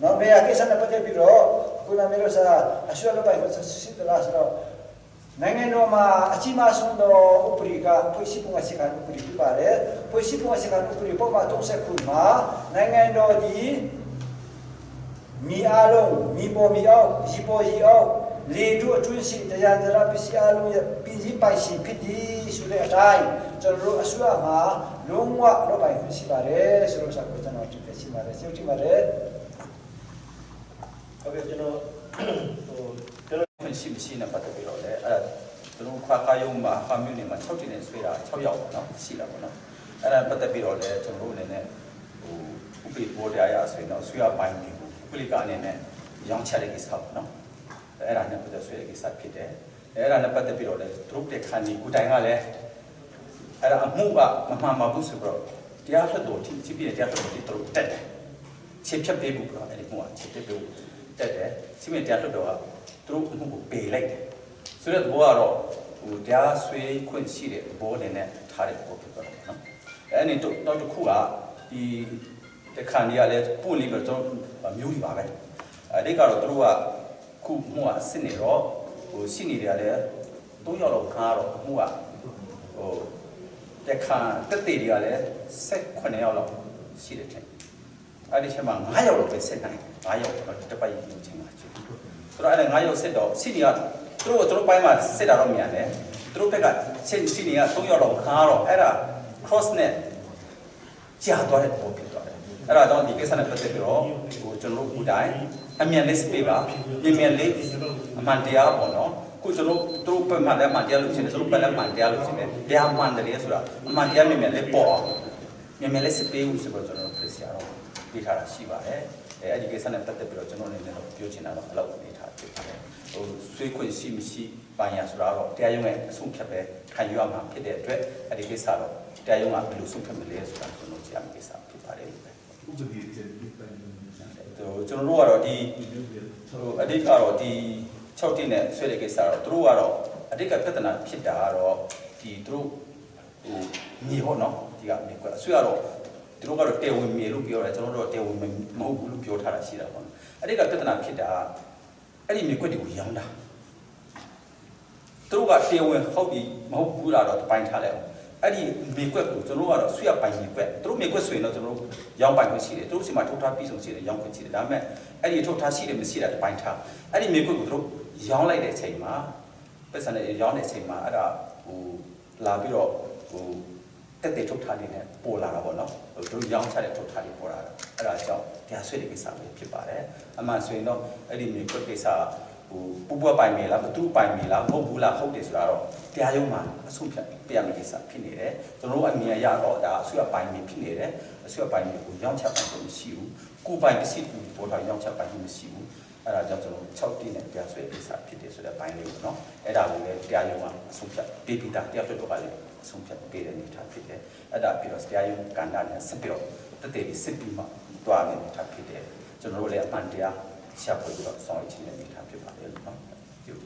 နော်မေယာကိစ္စနဲ့ပတ်သက်ပြီးတော့ခုနမေလို့စာအဆွေလို့ပိုင်စစ်တလားဆိုတော့နိုင်ငံတော်မှာအကြီးမားဆုံးသောဥပဒေကဖွဲ့စည်းပုံအခြေခံဥပဒေဖြစ်ပါတယ်။ဖွဲ့စည်းပုံအခြေခံဥပဒေပုံမှန်30ခုမှာနိုင်ငံတော်ဒီမိအားလုံးမိပေါ်မိအောင်ရီပေါ်ရီအောင်လေတို့အတွင်းရှိတရားကြရပစ္စည်းအားလုံးရဲ့ပြည်ကြီးပိုင်ရှင်ဖြစ်သည်ဆိုတဲ့အတိုင်းကျွန်တော်တို့အစိုးရမှာလုံးဝတော့ပိုင်ခွင့်ရှိပါတယ်ဆိုတော့ဆက်ကိုကျွန်တော်တင်ပြချင်ပါတယ်ကျေးဇူးတင်ပါတယ် ဟုတ်ကဲ့ကျွန်တော်ဟိုကျွန်တော် ခွင့်ရှိမရှိနဲ့ပတ်သက်ပြီးတော့လည်းအဲ့ဒါသူတို့ခွာကာယုံမှာခွာမျိုးနေမှာ6တင်နေဆွေးတာ6ယောက်ပေါ့နော်ရှိတာပေါ့နော်အဲ့ဒါပတ်သက်ပြီးတော့လည်းကျွန်တော်တို့အနေနဲ့ဟိုဥပဒေဘောတရားရဆိုရင်တော့ဆွေးရပိုင်းနေဘူးဥပဒေကအနေနဲ့ရောင်းချတဲ့ကိစ္စပေါ့နော်အဲ့ဒါနဲ့ပတ်သက်ဆွေးတဲ့ကိစ္စဖြစ်တယ်အဲ့ဒါနဲ့ပတ်သက်ပြီးတော့လည်းသူတို့တဲ့ခန္ဒီကိုတိုင်ကလည်းအဲ့ဒါအမှုကမမှန်ပါဘူးဆိုတော့တရားလွှတ်တော်တိကြည့်ပြတရားလွှတ်တော်တိသူတို့တက်တယ် ချစ်ဖြတ်ပေးဖို့ပေါ့အဲ့ဒီမှုကချစ်ဖြတ်ပေးဖို့တက်တယ်စီမံတရားလွှတ်တော်ကသူတို့အမှုကိုပယ်လိုက်တယ်ဆိုတဲ့သဘောကတော့ဟိုတရားဆွေးခွင့်ရှိတဲ့သဘောအနေနဲ့ထားတဲ့သဘောဖြစ်သွားတာပေါ့နော်အဲ့ဒီတော့နောက်တစ်ခုကဒီတခါနေရလဲပွင့်လေးပဲကျွန်တော်မျိုးတွေပါပဲအဲ့ဒီကတော့သူတို့ကခုမှုကအစ်စ်နေတော့ဟိုရှိနေတယ်ကလည်း၃ယောက်လောက်ခါတော့အမှုကဟိုတခါတက်တေတွေကလည်း18ယောက်လောက်ရှိတယ်ထင် အဲ့ဒီချက်မှာ9ယောက်တော့ပဲဆက်နိုင်9ယောက်တော့တပိုက်ယူချင်းပါချင်ဆိုတော့အဲ့ဒါ9ယောက်ဆက်တော့စီနီကသူတို့သူတို့ပိုင်းမှာဆက်တာတော့မြန်တယ်သူတို့ဘက်ကစီစီနီက3ယောက်တော့ခါတော့အဲ့ဒါ cross နဲ့ကြာသွားတဲ့ပုံဖြစ်သွားတယ်အဲ့ဒါကြောင့်ဒီကိစ္စနဲ့ပတ်သက်ပြီးတော့ဟိုကျွန်တော်တို့ကိုယ်တိုင်အမြန်လေးစပေးပါမြန်မြန်လေးအမှန်တရားပေါ့နော်ခုကျွန်တော်တို့ဘက်မှလည်းအမှန်တရားလို့ရှင်တယ်သူတို့ဘက်လည်းအမှန်တရားလို့ရှင်တယ်တရားမှန်တယ်လေဆိုတာအမှန်တရားမြန်မြန်လေးပေါ်အောင်မြန်မြန်လေးစပေးဦးဆိုတော့ကျွန်တော်တို့ပြဆရာတော့ ပေးထားတာရှိပါတယ်။အဲအဲ့ဒီကိစ္စနဲ့ပတ်သက်ပြီးတော့ကျွန်တော်အနေနဲ့တော့ပြောချင်တာတော့အဲ့လောက်အနေထားဖြစ်ပါတယ်။ဟိုဆွေးခွင့်ရှိမရှိပါညာဆိုတာတော့တရားရုံးရဲ့အဆုံးဖြတ်ပဲခံယူရမှာဖြစ်တဲ့အတွက်အဲ့ဒီကိစ္စတော့တရားရုံးကဘယ်လိုဆုံးဖြတ်မလဲဆိုတာကျွန်တော်ကြည့်ရမယ့်ကိစ္စဖြစ်ပါတယ်လို့ပဲ ဥပဒေကျင့်ပြီးပိုင် ။ဟိုကျွန်တော်တို့ကတော့ဒီဟိုအဓိကတော့ဒီ6တိနဲ့ဆွဲတဲ့ကိစ္စတော့သူတို့ကတော့အဓိကပြဿနာဖြစ်တာကတော့ဒီသူတို့ဟိုမြေပေါ့နော်ဒီကမြေကွက်အဆွေကတော့ သူတို့ကတော့တေဝင်မြေလို့ပြောတယ်ကျွန်တော်တို့တော့တေဝင်မဟုတ်ဘူးလို့ပြောထားတာရှိတာပေါ့နော်အဲ့ဒီကပြဿနာဖြစ်တာအဲ့ဒီမြေကွက်တွေကိုရောင်းတာသူတို့ကတေဝင်ဟုတ်ပြီမဟုတ်ဘူးလားတော့ပိုင်းထားလိုက်အောင်အဲ့ဒီမြေကွက်ကိုကျွန်တော်တို့ကတော့ဆွေရပိုင်မြေကွက်သူတို့မြေကွက်ဆိုရင်တော့ကျွန်တော်တို့ရောင်းပိုင်ခွင့်ရှိတယ်သူတို့စီမှာထုတ်ထားပြီးဆုံးရှိတယ်ရောင်းခွင့်ရှိတယ်ဒါပေမဲ့အဲ့ဒီထုတ်ထားရှိတယ်မရှိတာပိုင်းထားအဲ့ဒီမြေကွက်ကိုသူတို့ရောင်းလိုက်တဲ့အချိန်မှာပတ်စံနဲ့ရောင်းတဲ့အချိန်မှာအဲ့ဒါဟိုလာပြီးတော့ဟို တက်တဲ့ထုတ်ထားနေနဲ့ပေါ်လာတာပေါ့နော်ဟိုတို့ရောင်းချတဲ့ထုတ်ထားတွေပေါ်လာတာအဲ့ဒါကြောင့်တရားဆွေးတဲ့ကိစ္စပဲဖြစ်ပါတယ်အမှန်ဆိုရင်တော့အဲ့ဒီမြေကွက်ကိစ္စဟိုပူပွက်ပိုင်မေလားဘသူပိုင်မေလားမဟုတ်ဘူးလားဟုတ်တယ်ဆိုတာတော့တရားရုံးမှာအဆုံးဖြတ်ပြရမယ့်ကိစ္စဖြစ်နေတယ်ကျွန်တော်တို့အမြင်ရတော့ဒါအဆွေးပိုင်မေဖြစ်နေတယ်အဆွေးပိုင်မေကိုရောင်းချပိုင်လို့မရှိဘူးကိုပိုင်ပစ္စည်းကိုပေါ်ထားရောင်းချပိုင်လို့မရှိဘူးအဲ့ဒါကြောင့်ကျွန်တော်6တိနဲ့တရားဆွေးကိစ္စဖြစ်တယ်ဆိုတဲ့ဘိုင်းလေးပေါ့နော်အဲ့ဒါကိုလည်းတရားရုံးကအဆုံးဖြတ်ပေးပြီးသားတရားလွှတ်တော်ကလည်းအဆုံးဖြတ်ပေးတဲ့အနေအထားဖြစ်တယ်အဲ့ဒါပြီးတော့တရားရုံးကဏ္ဍနဲ့ဆက်ပြီးတော့တည်တည်စစ်ပြီးမှတွားနေတဲ့အနေအထားဖြစ်တယ်ကျွန်တော်တို့လည်းအမှန်တရားရှာဖွေပြီးတော့ဆောင်ရွက်ခြင်းတဲ့အနေအထားဖြစ်ပါတယ်လို့နော်ဒီ ဟ